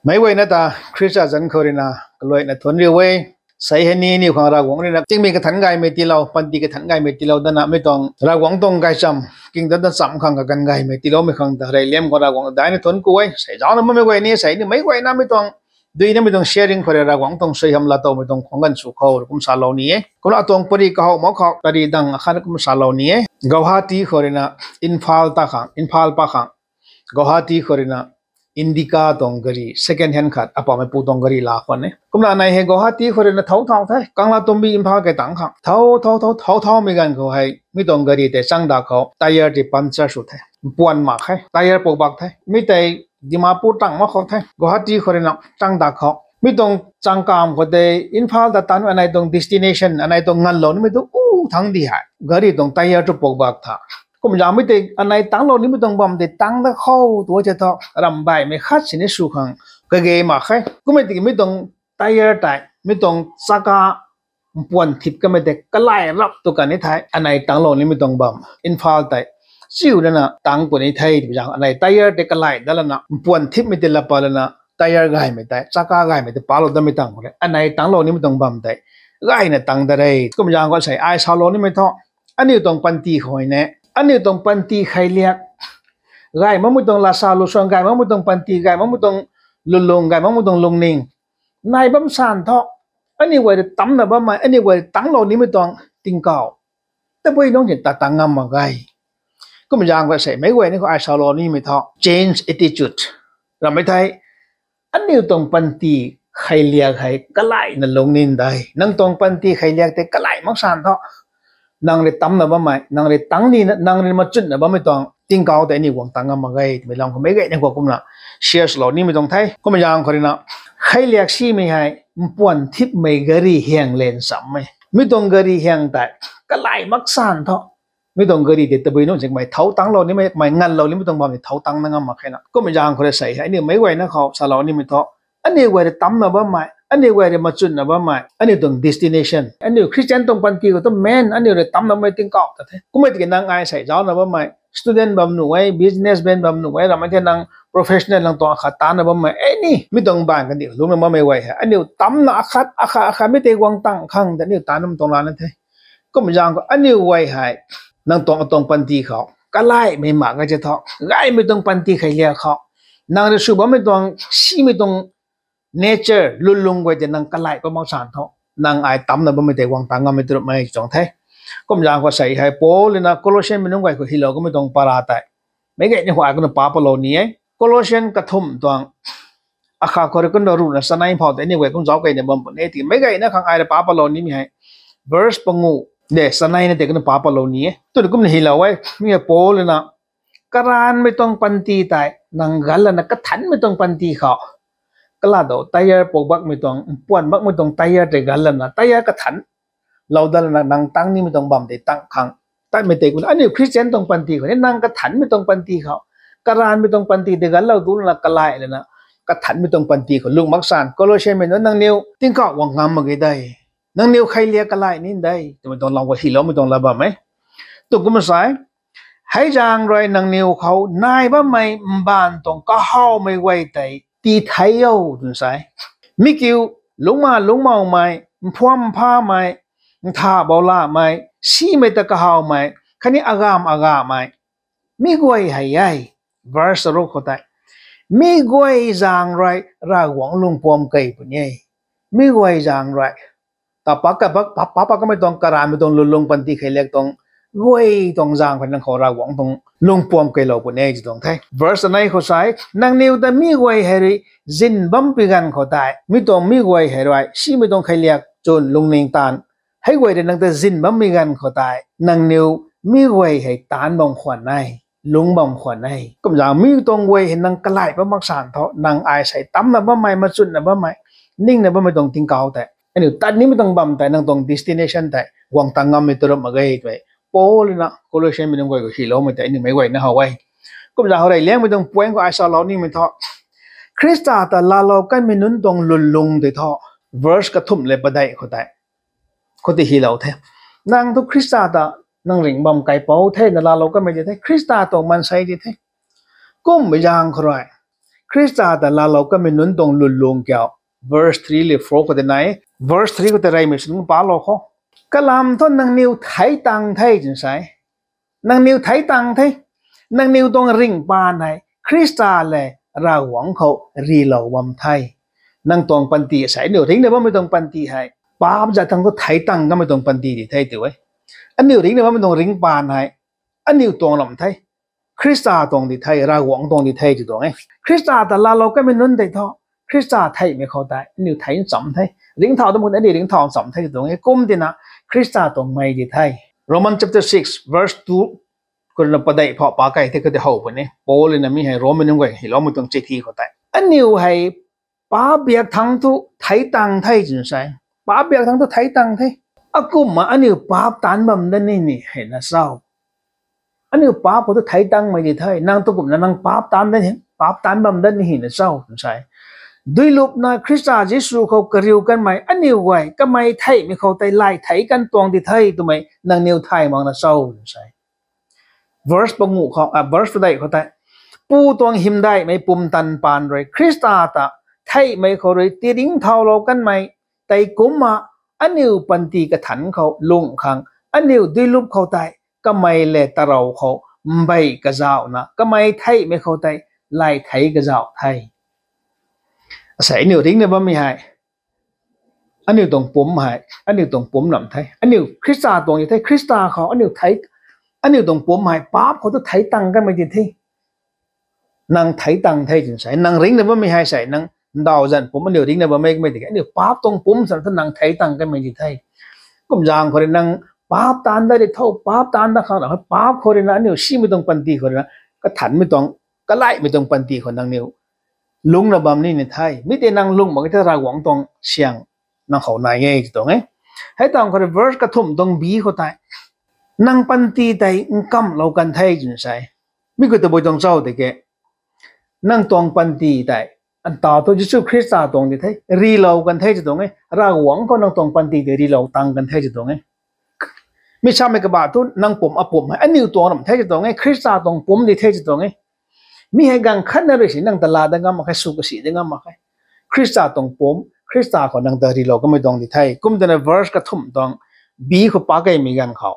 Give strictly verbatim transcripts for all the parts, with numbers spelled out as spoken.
Meic guayna ta Khrista zanc khou ruina kaluaina thuanc riu e. Sei hei ni aniu khang Ravguangc ruina tingmei kathanc gaymei tiilou, panty kathanc gaymei tiilou dana mi tuang Ravguangc tuang gaychamv king dat na cham khang kaganv gaymei tiiloumei khang ta reyliam khou Ravguangc daina thuanc ku e. Sei zaucna bammei guay ni sei ni meic guayna mi tuang duina mi tuang sharing khou rui Ravguangc tuang suaihiam laatowmei tuang khwang ganv sw khou kum salou ni e. Kumna atuang pari kahou mak khou pari dang akhat kum salou ni e. Guwahati khou ruina Imphal ta khang, Imphal pa khang Guwahati khou ruina Indica tuang gari second hand khat apameipu tuang gari laa khwan e. Kumna anei hei Guwahati khou ruina thau thau the, Kanglatongbi Imphal kai tangc khang thau thau thau thau thaumei ganv khou hei mi tuang gari tei changdak khou tyre tei puncture sw the, mpuan mak khe, tyre puk bak the. Mi tei Dimapur tang mak khou the, Guwahati khou ruina changdak khou mi tuang changkamv khou tei Imphal ta tan anei tuang destination anei tuang nganlou nimei tu u thangc di hei gari tuang tyre tu puk bak tha. Kum zaeng mi tei anei tangclou nimei tuang bam tei tang da khou tu the thu ramh baihmei khat sini sw khang kage mak khe. Kummei tiki mi tuang tyre tei mi tuang chaka mpuan thip kamei tei kalai rap tu kan ni thei anei tangclou nimei tuang bam Imphal tei chiu dana tang puni the twmei zaeng anei tyre tei kalai dat lana mpuan thipmei tei laa pat lana tyre gaymei tei chaka gaymei tei palou datmei tang khou le anei tangclou nimei tuang bam tei gayna tang da re. Kum zaeng khou sei ai salou nimei thu aniu tuang panty khou ne, aniu tuang panty kheiliak gay makmei tuang lasa lusuang gay makmei tuang panty gay makmei tuang lwnlung gay makmei tuang lungning nai bam san thu aniu guay rui tamcna bammei aniu guay rui tangclou nimei tuang tingkauh tabui nungc si ta tang ngam mak ge. Kum zaeng khou sei meic guayna khou ai salou nimei thu change attitude ramei thei aniu tuang panty kheiliak hei kalaina lungning de. Nang tuang panty kheiliak tei kalai mak san thu nang rui tamcna bammei, nang rui tang nina, nang rui machunna bammei tuang tingkauh tei aniu guang tang ngam mak ge twmei lam khou meic guayna khou kumna share swlou nimei tuang the. Kum zaeng khou ruina kheiliak simei hei mpuan thipmei gari hiang len chammei, mi tuang gari hiang tei kalai mak san thu mi tuang gari tei tabui nungc si kamei thau tangclou nimei, kamei nganlou nimei tuang bam ni thau tang na ngam mak khe na. Kum zaeng khou rui sei hei aniu meic guayna khou salou nimei thu aniu guay rui tamcna bammei, aniu guay rui machunna bammei aniu tuang destination, aniu Christian tuang panty khou tu main aniu rui tamcna bammei tingkauh ta the. Kummei tiki nang ai sei zaucna bammei student bam nuh e, businessman bam nuh e, ramei thei nang professional nang tuang akhat tana bammei any mi tuang baanv kandih lungcna bammei guay hei aniu tamcna akhat akhat akhat mi tei guang tang khang ta aniu tanam tuang lana the. Kum zaeng khou aniu guay hei nang tuang atuang panty khou kalaimei mak ge tei thu gaymei tuang panty kheiliak khou nang rui sw bammei tuang simei tuang nature lwnlung guay tei nang kalai pat mak san thu nang ai tamcna bammei tei guang tang ngammei tu ruhmei tuang the. Kum zaeng khou sei hei Paul ruina Colossianmei nunc guay khou hylou kamei tuang para tei meic guayna khou ai kumna pa palou ni e. Colossian kathumh tuang akhat khou rui kumna ruhna chanei phau tei aniu guay kum zauc keyna bam puni e. Tiki meic guayna khang ai rui pa palou nimei hei verse pangu de chanei na tei kumna pa palou ni e. Tuna kumna hylou e, mi hei Paul ruina karanvmei tuang panty tei nang ganv lana kathanmei tuang panty khou kala dou tyre puk bakmei tuang, mpuan bakmei tuang tyre tei ganv lana tyre kathanc lou dat lana nang tang nimei tuang bam tei tang khang tatmei tei kumna aniu Christian tuang panty khou ni nang kathanmei tuang panty khou, karanvmei tuang panty tei ganclou tu lana kalai lana kathanmei tuang panty khou lung mak san Colossianmei nunc nangniw tingkauh guang ngam mak ge de, nangniw kheiliak kalai ni de twmei tuang lam khou hyloumei tuang la bam e. Tu kumna sa e, hei zaeng rui nangniw khou nai bammei mbaanv tuang kahawmei guay tei tii thei o twna sa e. Mi kiu, lungcma lungcmaumei, mphuam mphamei, ntha boulamei, simei ta kahawmei, khatni agamv agamei, mi guay hei e. Verse charuk khou tei, mi guay zaeng rui Ravguangc lungpuam key puni e. Mi guay zaeng rui ta pa ka, pa, pa, pa kamei tuang karanvmei tuang lwnlung panty kheiliak tuang guay tuang zaeng khou nang khou Ravguangc tuang lungpuam keylou puni e tw tuang the. Verse anei khou sa e, nangniw ta mi guay hei rui zyn bam pi ganv khou tei mi tuang mi guay hei rui simei tuang kheiliak chwn lungning taanv hei guay rui nang ta zyn bammei ganv khou tei nangniw mi guay hei taanc bam khwan e, lungc bam khwan e. Kumzaeng mi tuang guay hei nang kalai pat mak san thu nang ai sei tamcna bammei, machunna bammei, ningna bammei tuang tingkauh tei aniu tat nimei tuang bam tei nang tuang destination tei guang tang ngammei tu ruh mak ge twmei Paul ruina Colossianmei nunc guay khou hyloumei tei aniu meic guayna how e. Kumzaeng khou reyliangmei tuang point khou ai salou nimei thu, Khrista ta laalou kanmei nunc tuang lwnlung tei thu, verse kathumh le padeih khou tei khou tei hylou the. Nang thu Khrista ta nang ringh bam kaipouc thena laalou kanmei di the, Khrista tuang maansei di the. Kummei zaeng khou rui Khrista ta laalou kanmei nunc tuang lwnlung kiu, verse three le four khou tei nai, verse three khou tei reymei sini palou khou, kalam thu nangniw theic tang the twna sa e. Nangniw theic tang the. Nangniw tuang ringcpaan hei Khrista le Ravguangc khou rilou bam the. Nang tuang panty sei aniu ringcna bammei tuang panty hei paap zat thangc thu theic tang kanmei tuang panty di the tw e. Aniu ringcna bammei tuang ringcpaan hei aniu tuang ram the, Khrista tuang di the, Ravguangc tuang di the tw tuang e. Khrista ta laalou kanmei nunc tei thu Khrista theihmei khou tei aniu theic ncham the. Ringcthau dam khou tei aniu ringcthau ncham the tw tuang e. Kum tina Khrista tuang mei di the. Roman chapter six verse two khou rui na padeih phou pac key the khou tei how puni. Paul na mi hei Rommei nunc guay hyloumei tuang chithi khou tei, aniu hei paap biak thangc thu theic tang the twna sa e. Paap biak thangc thu theic tang the. Akumna aniu paap taanc bam dat ni ni hei na cho? Aniu paap khou thu theic tangmei di the. Nang tu kumna nang paap taanc dat, paap taanc bam dat ni hei na cho twna sa e. Duilupna Khrista Jisu khou kariu kanmei aniu guay kamei theihmei khou tei lay theic kan tuang di the twmei nangniw thay mak na cho twna sa e. Verse panguh khou, verse padeih khou tei, Pu tuang hymdaihmei pumtan paan rui Khrista ta theihmei khou rui tiringcthaulou kanmei tei kumcna aniu panty kathanc khou lungh khang aniu duilup khou tei kamei le tarou khou mbey kazauhna kamei theihmei khou tei lay theic kazauh the. Asei aniu ringcna bammei hei aniu tuang pumc hei aniu tuang pumc lam the. Aniu Khrista tuang di the. Khrista khou aniu thei, aniu tuang pumc hei paap khou thu theic tang kanmei di the. Nang theic tang the twna sa e. Nang ringcna bammei hei sei nang ndauh zanc pumc aniu ringcna bammei kamei tiki aniu paap tuang pumc sa thu nang theic tang kanmei di the. Kum zaeng khou rui nang paap taanc dat ri tho, paap taanc dat khang ra paap khou rui na aniu simei tuang panty khou rui na kathanmei tuang, kalaihmei tuang panty khou nangniw lungcna bam ni ni the. Mi tei nang lungh mak e the, Ravguangc tuang syang nang khou nai e tw tuang e. Hei tuang khou rui verse kathumh tuang bi khou tei, nang panty tei nkamhlou kan the twna sa e. Mi khou tabui tuang cho tiki nang tuang panty tei ntau thu Jisu Khrista tuang di the, rilou kan the tw tuang e. Ravguangc khou nang tuang panty tei rilou tang kan the tw tuang e. Mi samei kabah thu nang pumc, apumc hei aniu tuang ram the tw tuang e, Khrista tuang pumc di the tw tuang e. Mi hei ganv khatna rui sini nang ta laa dat ngam mak khe, sw kasi dat ngam mak khe. Khrista tuang pumc, Khrista khou nang ta rilou kanmei tuang di the. Kum tina verse kathumh tuang bi khou pac keymei ganv khou,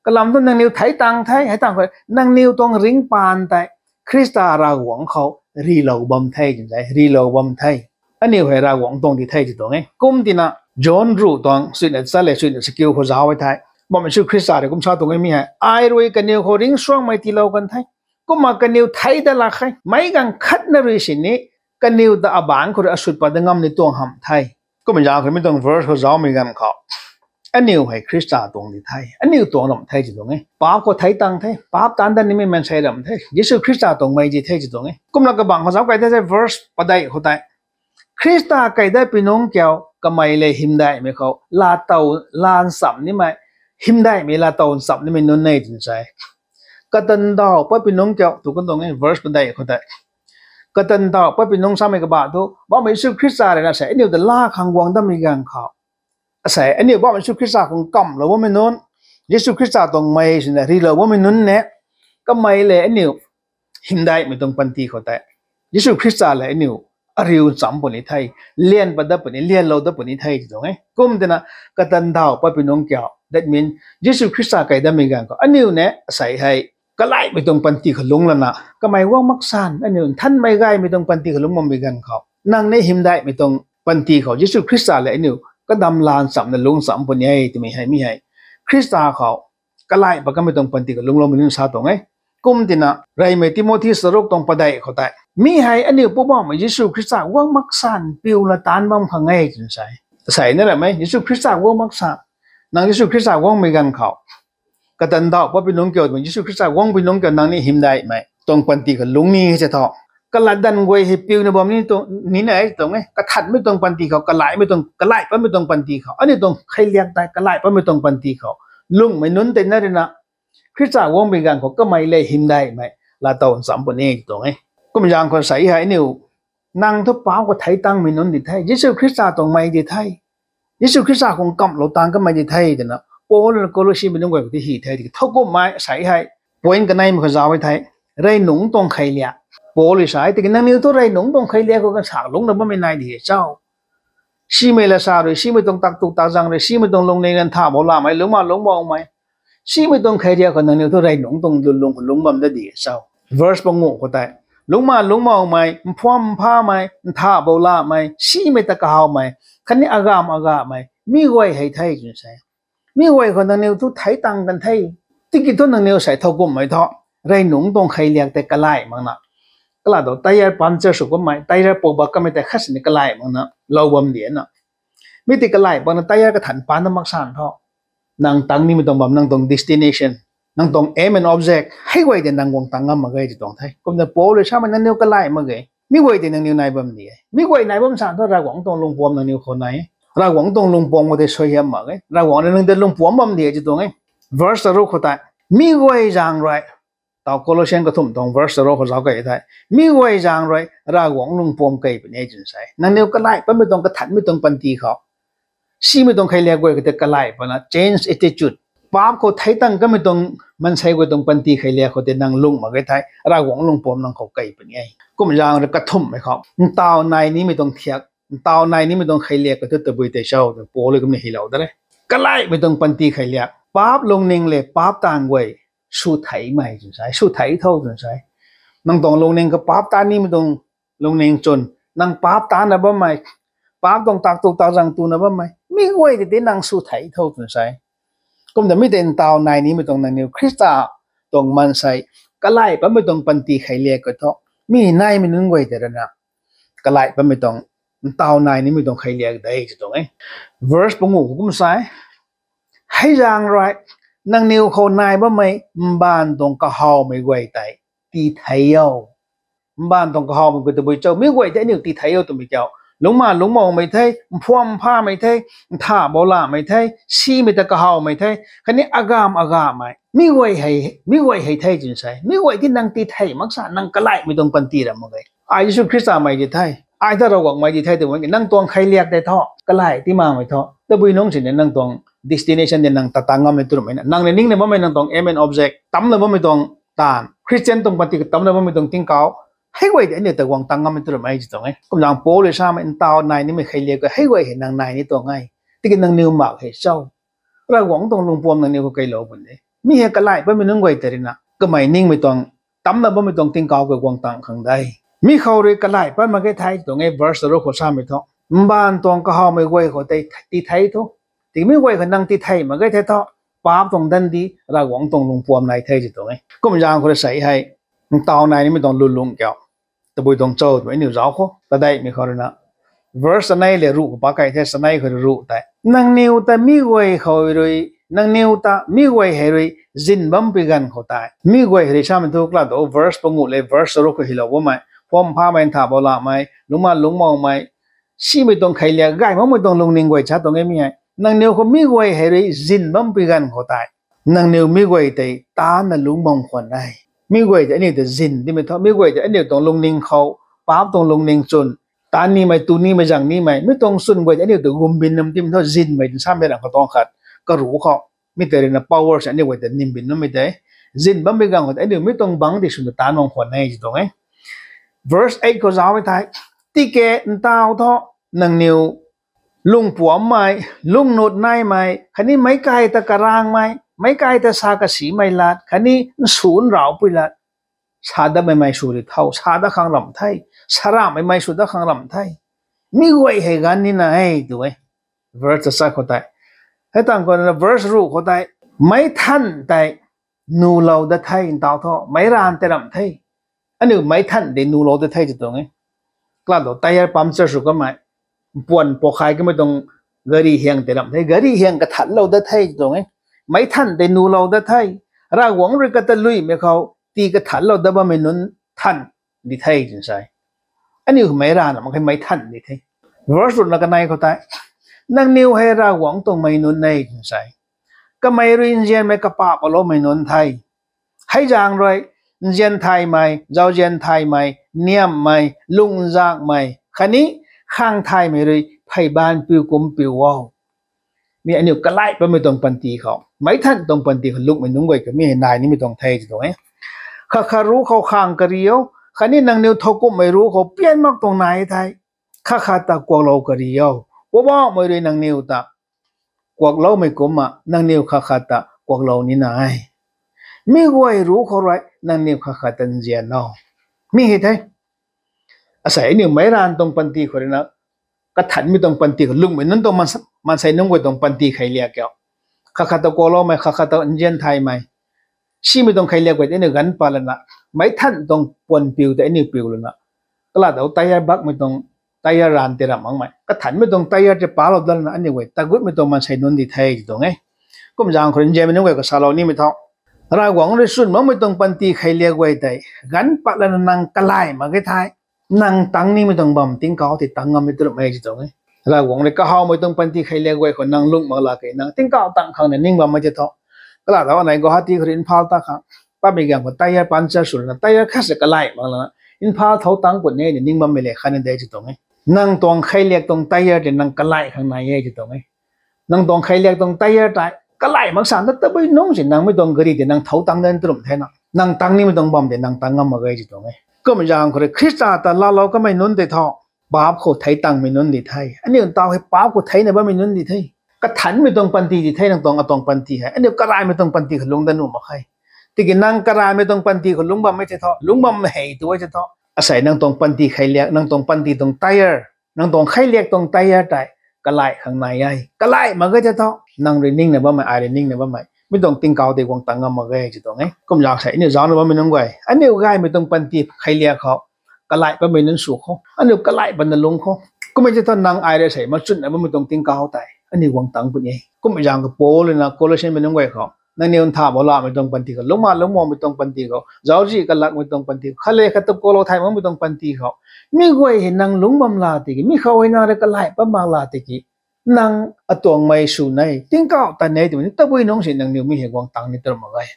kalam thu nangniw theic tang the, hei tuang khou nangniw tuang ringcpaan tei Khrista Ravguangc khou rilou bam the twna sa e, rilou bam the. Aniu hei Ravguangc tuang di the tw tuang e. Kum tina John ruh tuang suina chat le suina chakiu khou zauc e the. Bam Jisu Khrista rui kum sa tuang e mi hei, ai rui kaniw khou ringcsuangmei tiilou kan the. Kumna kaniw theic dat lak khe. Meic ganv khatna rui sini kaniw ta abaanc khou rui asut pat dat ngam ni tuang hamh the. Kumna zaeng khou mi tuang verse khou zaucmei ganv khou, aniu hei Khrista tuang di the, aniu tuang ram the tw tuang e. Paap khou theic tang the, paap taanc dat nimei maansei ram the, Jisu Khrista tuang mei di the tw tuang e. Kumna kabangc khou zauc key the, verse padeih khou tei, Khrista key dat pui nungc kiu kamei le hymdaihmei khou laatow, laa ncham nimei, hymdaihmei laatow ncham nimei nunc e twna sa e. Katandauh patpui nungc kiu tw kan tuang e, verse padeih khou tei. Katandauh patpui nungc samei kabah thu Bauhmei Jisu Khrista rui na sei aniu ta laa khang guang datmei ganv khou, asei aniu Bauhmei Jisu Khrista khou nkamhlou bammei nunc, Jisu Khrista tuang mei sina rilou bammei nunc ne, kamei le aniu hymdaihmei tuang panty khou tei Jisu Khrista le aniu ariu ncham puni the, lian pat dat puni, lianlou dat puni the tw tuang e. Kum tina katandauh patpui nungc kiu, that means Jisu Khrista key datmei ganv khou aniu ne asei hei kalaihmei tuang panty khou lungc lana kamei guang mak san, aniu nthanmei gaymei tuang panty khou lungc bammei ganv khou nang ni hymdaihmei tuang panty khou Jisu Khrista le aniu kadam laa nchamna lungc ncham puni e twmei hei mi hei Khrista khou kalaih pat kanmei tuang panty khou lungcloumei nunc sa tuang e. Kum tina reymei Timothy charuk tuang padeih khou tei, mi hei aniu Poubauhmei Jisu Khrista guang mak san piuna taanc bam khang e twna sa e. Asei na ramei Jisu Khrista guang mak san, nang Jisu Khrista guangmei ganv khou, katandauh patpui nungc kiu twmei Jisu Khrista guangpui nungc kiu nang ni hymdaihmei tuang panty khou lungc ni hei se tho. Kalat danv guay hei piuna bam ni tuang, ni na e tuang e. Kathanmei tuang panty khou, kalaihmei tuang, kalaih patmei tuang panty khou, aniu tuang kheiliak tei kalaih patmei tuang panty khou lungcmei nunc tei na rui na Khrista guangmei ganv khou kamei le hymdaihmei laatow ncham puni e tuang e. Kum zaeng khou sei hei aniu, nang thu paap khou theic tangmei nunc di the, Jisu Khrista tuang mei di the, Jisu Khrista khou nkamhlou tang kanmei di the twna Paul na Colossaemei nunc guay khou tei hi the. Tiki thowkumhmei sei hei point kaneimei khou zauc e the, rey nungc tuang kheiliak, Paul rui sa e, tiki nangniw thu rey nungc tuang kheiliak khou kan sa lungcna bammei nai di e cho? Simei la sa rui, simei tuang tak tu tak zang rui, simei tuang lungning ntha bou lamei, lungcma lungcboumei, simei tuang kheiliak khou nangniw thu rey nungc tuang lung lung khou lungc bam da di e cho? Verse panguh khou tei, lungcma lungcboumei, mphuam mphamei, ntha bou lamei, simei ta kahawmei, khatni agamv agamei mi guay hei the twna sa e. Mi guay khou nangniw thu thei tang kan the. Tiki thu nangniw sei thowkumhmei thu, rey nungc tuang kheiliak tei kalai makna, kala tu tyre puncture sw kummei, tyre pw bak kamei tei khat sini kalai makna lou bam di na. Mi tei kalai makna tyre kathan pan na mak san thu, nang tang nimei tuang bam, nang tuang destination, nang tuang aim and object hei guay tei nang guang tang ngam mak ge ti tuang the. Kumna Paul rui samei, nangniw kalai mak ge. Mi guay tei nangniw nai bam di e. Mi guay nai bam san thu Ravguangc tuang lungpuam nangniw khou nai e. Ravguangc tuang lungpuam khou tei suaihiam mak ge. Ravguangc rui nang tei lungpuam bam di e ti tuang e. Verse charuk khou tei, mi guay zaeng rui, tau Colossian kathumh tuang verse charuk khou zauc key the, mi guay zaeng rui Ravguangc lungpuam key puni e twna sa e. Nangniw kalai patmei tuang, kathanmei tuang panty khou, simei tuang kheiliak guay khou tei kalai patna, change attitude. Paap khou thei tang kamei tuang, maansei guay tuang panty kheiliak khou tei nang lung mak ge thei, Ravguangc lungpuam nang khou key puni e. Kum zaeng rui kathumhmei khou, ntaw nai nimei tuang thiak, ntaw nai nimei tuang kheiliak khou thu tabui tei cho twna Paul rui kumna hylou da e. Kalaimei tuang panty kheiliak, paap lungning le paap taanv guay sw theimei twna sa e, sw thei tho twna sa e. Nang tuang lungning khou paap taanv nimei tuang lungning chwn, nang paap taanvna bammei, paap tuang tak tu tak zang tuna bammei mi guay tei tei nang sw thei tho twna sa e. Kumna mi tei ntaw nai nimei tuang nangniw Khrista tuang maansei, kalai patmei tuang panty kheiliak khou thu, mi naimei nunc guay tei rui na kalai patmei tuang, ntaw nai nimei tuang kheiliak de ti tuang e. Verse panguh khou kum sa e, hei zaeng rui nangniw khou nai bammei mbaanv tuang kahawmei guay tei tii thei o. Mbaanv tuang kahawmei guay tabui cho? Mi guay tei aniu tii thei o twmei kiu? Lungcma lungcboumei the, mphuam mphamei the, ntha bou lamei the, simei ta kahawmei the, khatni agamv agamei mi guay hei, mi guay hei the twna sa e. Mi guay tei nang tii thei mak sa, nang kalaimei tuang panty ra mak ge. Ai Jisu Khrista mei di the, ai ta Ravguangc mei di the twmei nang tuang kheiliak tei thu kalai ti makmei thu tabui nungc sini nang tuang destination tei nang ta tang ngammei twmei na, nang ni ningna bammei nang tuang aim and object, tamna bammei tuang taanv, Christian tuang panty khou tamna bammei tuang tingkauh, hei guay tei aniu ta guang tang ngammei twmei ti tuang e. Kumzaeng Paul rui samei, ntaw nai nimei kheiliak khou hei guay hei nang nai ni tuang e. Tiki nangniw mak hei cho? Ravguangc tuang lungpuam nangniw khou keylou pun de. Mi hei kalai patmei nunc guay tei rui na kamei ningmei tuang, tamna bammei tuang tingkauh khou guang tang khang de. Mi khou rui kalai pat mak ge thei tuang e, verse charuk khou samei thu, mbaanv tuang kahawmei guay khou tei tii thei tho. Tiki mi guay khou nang tii thei mak ge thei thu, paap tuang dandi, Ravguangc tuang lungpuam nai the ti tuang e. Kumzaeng khou rui sei hei, ntaw nai nimei tuang lulung kiu tabui tuang cho twmei aniu zauc khou, kadeihmei khou rui na, verse chanei le ruh khou pa key the, chanei khou rui ruh tei, nangniw ta mi guay khou rui, nangniw ta mi guay hei rui zyn bampui ganv khou tei, mi guay hei rui samei thu kala tu verse panguh le verse charuk khou hylou bammei, mphuam mphamei, ntha bou lamei, lungcma lungcboumei, simei tuang kheiliak, gay makmei tuang lungning guay cha tuang e mi hei. Nangniw khou mi guay hei rui zyn bampui ganv khou tei, nangniw mi guay tei taanvna lungc bam khwan e. Mi guay tei aniu ta zyn dimei thu, mi guay tei aniu tuang lungning khou, paap tuang lungning chwn, taanv nimei, tu nimei, zang nimei, mi tuang chwn guay tei aniu ta gumbin nam dimei thu, zynmei twna samei rang khou tuang khat, karuh khou, mi tei rui na power se aniu guay ta nimbin nammei tei, zyn bampui ganv khou tei aniu mi tuang bangc tei swna taanv bam khwan e ti tuang e. Verse eight khou zauc e thei, tiki ntaw thu, nangniw lungpuammei, lunghnut naimei, khatni meic kai ta karangmei, meic kai ta sa kasimei lat, khatni nsu nrauhpui lat, sa datmei mei sw ri tho, sa dat khang ramh the, sa ramhmei mei sw dat khang ramh the. Mi guay hei ganv nina e tu e. Verse tachat khou tei, hei tang khou na verse ruh khou tei, meic than tei nulou dat the, ntaw thu meic ranv tei ramh the. Aniu meic than tei nulou dat the ti tuang e. Kala tu tyre puncture sw kamei, mpuan pokhai kamei tuang gari hiang tei ramh the, gari hiang kathanlou dat the ti tuang e. Meic than tei nulou dat the. Ravguangc rui kata luimei khou tii kathanlou dat bammei nunc than di the twna sa e. Aniu meic ranv mak khe, meic than di the. Verse ruhna kanei khou tei, nangniw hei Ravguangc tuang mei nunc e twna sa e. Kamei rui nzianmei kapah paloumei nunc the. Hei zaeng rui nzian thaymei, zauzian thaymei, niamhmei, lungzakmei khatni khang thaymei rui pheybaanv piu kum piu o. Mi aniu kalai patmei tuang panty khou, meic than tuang panty khou lungmei nunc guay khou mi hei nai nimei tuang the ti tuang e. Khat khat ruc khou khang kari o, Khatni nangniw thowkumhmei ruc khou pian mak tuang nai the. Khat khat ta kuaklou kari o. Poubauhmei rui nangniw ta kuakloumei kumcna nangniw khat khat ta kuaklou nina e. Mi guay ruc khou rui nangniw khat khat ta nzian o. Mi hei the. Asei aniu meic ranv tuang panty khou rui na, kathanmei tuang panty khou lungmei nunc tuang maansei nunc guay tuang panty kheiliak kiu. Khat khat ta kuakloumei, khat khat ta nzian thaymei. Simei tuang kheiliak guay tei aniu ganv pat lana, meic than tuang puan piu tei aniu piu lana, kalat dou tyre bakmei tuang tyre ranv tei ramh makmei, kathanmei tuang tyre tei palou dat lana aniu guay tagutmei tuang maansei nunc di the ti tuang e. Kumzaeng khou rui nzianmei nunc guay khou salou nimei tho. Ravguangc rui chwn makmei tuang panty kheiliak guay tei ganv pat lana nang kalay mak ge the. Nang tang nimei tuang bam tingkauh tei tang ngam e twrumh e ti tuang e. Ravguangc rui kahawmei tuang panty kheiliak guay khou nang lung mak la ke nang tingkauh tang khang na ning bammei tei tho. Kalat dou anei Guwahati khou rui Imphal ta khang patmei gaanv khou tyre puncture sw lana tyre khat sa kalay mak lana Imphal thou tang puni e ni ning bammei le khatni de ti tuang e. Nang tuang kheiliak tuang tyre tei nang kalay khang nai e ti tuang e. Nang tuang kheiliak tuang tyre tei kalay mak san ta tabui nungc si nang mi tuang gari tei nang thou tang dan twrumh thena, nang tang nimei tuang bam tei nang tang ngam mak ge ti tuang e. Kumzaeng khou rui Khrista ta laalou kamei nunc tei tho, paap khou thei tangmei nunc di the. Aniu taw hei paap khou theina bammei nunc di the. Kathanmei tuang panty di the nang tuang atuang panty hei. Aniu karaymei tuang panty khou lungc dat nuh mak khe. Tiki nang karaymei tuang panty khou lungc bammei tei tho, lungc bam hei tu e tei tho. Asei nang tuang panty kheiliak, nang tuang panty tuang tyre, nang tuang kheiliak tuang tyre tei kalay khang nai e. Kalay mak ge tei tho, nang rui ningna bammei, ai rui ningna bammei, mi tuang tingkauh tei guang tang ngam mak ge ti tuang e. Kumzaeng sei aniu zaucna bammei nunc guay, aniu gaymei tuang panty kheiliak khou kalay patmei nunc sw khou, aniu kalay patna lungc khou, kummei tei tho nang ai rui sei machunna bammei tuang tingkauh tei aniu guang tang puni e. Kumzaeng khou Paul rui na Colossianmei nunc guay khou, nangniw ntha bou lamei tuang panty khou, lungcma lungcmaumei tuang panty khou, zauczih kalakmei tuang panty khou, khat le khat ta kuaklou thay makmei tuang panty khou, mi guay hei nang lungc bam la tiki, mi khou hei nang rui kalay pat mak la tiki, nang atuangmei sw ne, tingkauh ta ne twmei tabui nungc si nangniw mi hei guang tang ni twrumh mak ge.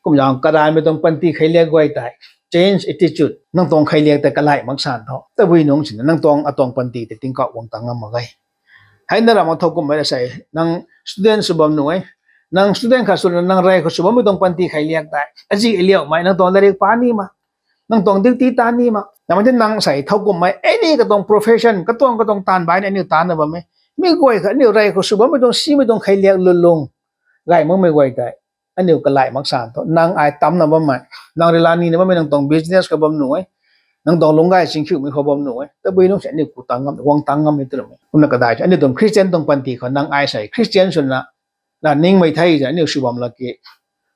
Kumzaeng karaymei tuang panty kheiliak guay tei, change attitude, nang tuang kheiliak tei kalay mak san tho, tabui nungc sina nang tuang atuang panty tei tingkauh guang tang ngam mak ge. Hei na ram mak thow kumhmei ra sei, nang student sw bam nuh e, nang student khat swna nang rey khou sw bammei tuang panty kheiliak tei, azi aliaumei nang tuang latrik pa ni ma, nang tuang duty ta ni ma, namei tei nang sei thow kumhmei any katuang profession, katuang katuang taanv baihna aniu taanna bam e. Mi guay khat aniu rey khou sw bammei tuang simei tuang kheiliak lwnlung gay makmei guay tei, aniu kalay mak san tho, nang ai tamna bammei, nang rui la nina bammei nang tuang business khou bam nuh e, nang tuang lungc gay chingkhiumei khou bam nuh e, tabui nungc si aniu ku tang ngam, guang tang ngam ni twrumh e. Kumna kadai se aniu tuang Christian tuang panty khou nang ai sei Christian swna na ningmei the zan aniu sw bam la ki,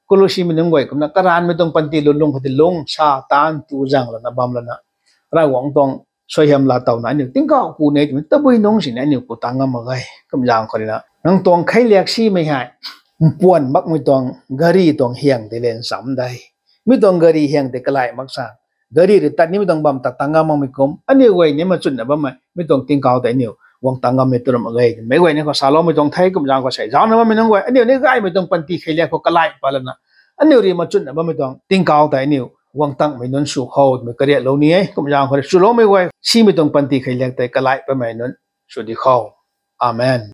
Colossianmei nunc guay kumna karanvmei tuang panty lwnlung khou tei lungc sa taanv tu zaeng lana bam lana, Ravguangc tuang suaihiam laa towna aniu tingkauh ku ne twmei tabui nungc sina aniu ku tang ngam mak ge. Kumzaeng khou rui na nang tuang kheiliak simei hei, mpuan makmei tuang gari tuang hiang tei len cham de. Mi tuang gari hiang tei kalay mak san, gari rui tat nimei tuang bam ta tang ngam makmei kum, aniu guay ni machunna bammei mi tuang tingkauh tei aniu guang tang ngam ni twrumh mak ge. Meic guay ni khou saloumei tuang the. Kumzaeng khou sei zaucna bammei nunc guay, aniu ni gaymei tuang panty kheiliak khou kalay pat lana, aniu rui machunna bammei tuang tingkauh tei aniu guang tangmei nunc sw khou twmei kariatlou ni e. Kumzaeng khou rui swloumei guay, simei tuang panty kheiliak tei kalay patmei nunc sw di khou. Amen.